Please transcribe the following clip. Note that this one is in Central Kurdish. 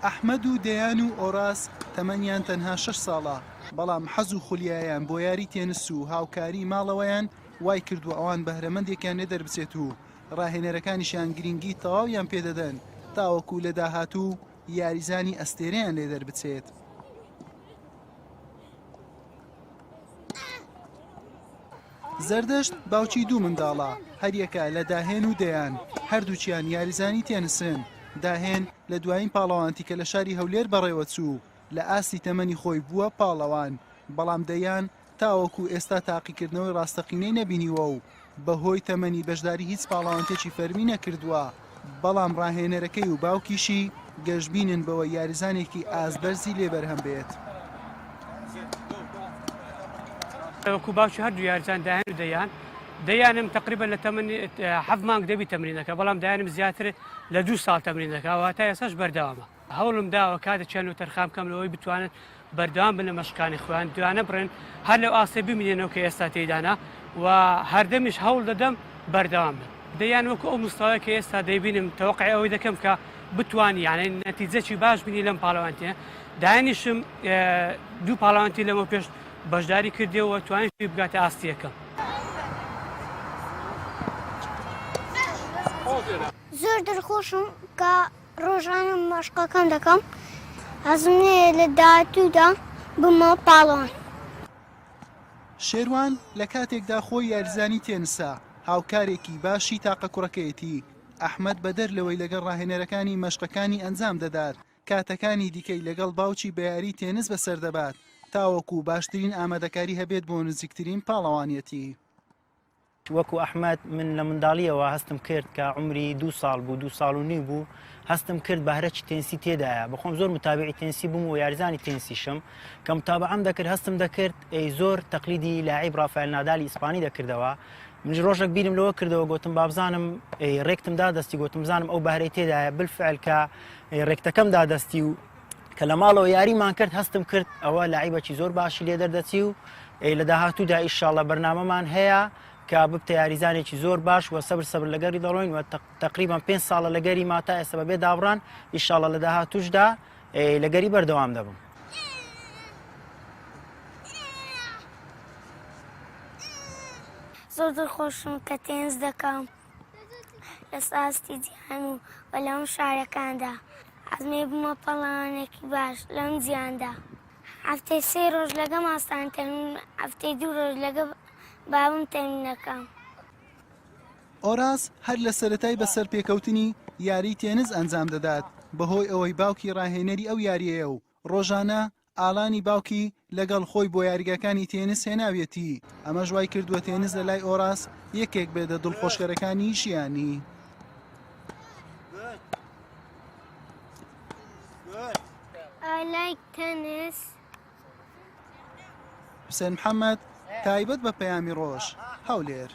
ئەحمەد و دەیان و ئۆراس تەمەنیان تەنها شەش ساڵە، بەڵام حەز و خولیایان بۆ یاری تێنس و هاوکاری ماڵەوەیان وای کردووە ئەوان بەهرەمەندێکیان لێ دەربچێت و ڕاهێنەرەکانیشیان گرینگی تەواویان پێدەدەن تاوەکو لە داهاتوو یاریزانی ئەستێرەیان لێ دەربچێت. زەردەشت باوکی دوو منداڵە، هەریەکە لە داهێن و دەیان، هەردووکیان یاریزانی تێنسن، داهێن لە دوایین پاڵەوانتی کە لە شاری هەولێر بەڕێوەچوو، لە ئاستی تەمەنی خۆی بووە پاڵەوان، بەڵام دەیان تاوەکو ئێستا تاقیکردنەوەی ڕاستەقینەی نەبینیوە و بەهۆی تەمەنی بەشداری هیچ پاڵەوانتێکی فەرمی نەکردووە، بەڵام ڕاهێنەرەکەی و باوکیشی گەشبینن بەوەی یاریزانێکی ئاست بەرزی لێ بەرهەم بێت. وەکو باوکی هەردوو یاریزان دایان و دەیان دەیانم تقریبا لە تەمەنی حەفت مانگ دەبی تەمرینەکە بەڵام دایانم زیاتر لە دوو ساڵ تەمرین دەکا و تا ئێستاش بەردەوامە. هەوڵم داوە کاتێکیان لۆ تەرخان بکەم لەوەی بتوانن بەردەوام بن لە مەشقەکانی خۆیان دوانەبڕێن هەر لەو ئاستەی بمینێنەوە کە ئێستا تێیدانە و هەردەمیش هەوڵ دەدەم بەردەوام بن. دەیان وەکو ئەو مستەوایە کە ئێستا دەیبینم تەوەقعی ئەوەی دەکەم کە بتوانی یانە نەتیجەکی باش بینی لەم پاڵەوانتیە دایانیشم دوو پاڵەوانتی لەمە پێش بەشداری کردەوە توانیشی بگاتە ئاستی یەکەم. زۆر دڵخۆشم کە ڕۆژانە مەشقەکەم دەکەم، حەزم لێیە لە داهاتوودا ببمە پاڵەوان. شێروان لە کاتێکدا خۆی یاریزانی تێنسە، هاوکارێکی باشی تاقە کوڕەکەیەتی، ئەحمەد بەدەر لەوەی لەگەڵ ڕاهێنەرەکانی مەشقەکانی ئەنجام دەدات، کاتەکانی دیکەی لەگەڵ باوکی بە یاری تێنس بەسەر دەبات، تاوەکو باشترین ئامادەکاری هەبێت بۆ نزیکترین پاڵەوانیەتی. وەکو ئەحمەد من لە منداڵیەوە هەستم کرد کە عومری دوو ساڵ بوو دوو ساڵ و نیو بوو هەستم کرد بەهرەی تێنسی تێدایە بەخۆم زۆر متابعی تێنسی بووم و یاریزانی تێنسیشم کە متابعەم دەکرد هەستم دەکرد ئەی زۆر تەقلیدی لاعیب ڕافایل نادالی ئیسپانی دەکردەوە منیش ڕۆژێک بیرم لەوە کردەوە گوتم بابزانم ڕێکتم دا دەستی گوتم بزانم ئەو بەهرەی تێدایە بالفعل کە ڕێکتەکەم دا دەستی و کە لە ماڵەوە یاریمان کرد هەستم کرد ئەوە لاعیبەکی زۆر باشی لێ دەردەچی و لە داهاتوودا ئیشاڵە بەرنامەمان هەیە کە ببتە یاریزانێکی زۆر باش و سەبر سەبر لەگەری دەڕۆین و تقریبان پێ ساڵە لەگەری ماتا ئێستا بەبێ دابڕان ئیشاڵە لە داهاتوشدا لەگەری بەردەوام دەبم. زۆر دڵخۆشم کە تێنس دەکەم. لەسەر ئاستی جیهان و و لە هەموو شارەکاندا. حەزمەیە ببمە پەڵەوانێکی باش لەم جیهاندا. هەفتەی سێ ڕۆژ لەگە ماستان تەمرین هەفتەی دوو ڕۆژ لەگە بابم تەمرین دەکەم. ئۆراس هەر لە سەرەتای بەسەرپێکەوتنی یاریی تێنس ئەنجام دەدات، بەهۆی ئەوەی باوکی ڕاهێنەری ئەو یارییەیە و ڕۆژانە ئالانی باوکی لەگەڵ خۆی بۆ یاریگاکانی تێنس هێناویەتی، ئەمەش وای کردووە تێنس لە لای ئۆراس یەکێک بێت لە دڵخۆشکەرەکانی ژیانی. I like tennis. حوسێن محەمەد، تایبەت بە پەیامی ڕۆژ، هەولێر.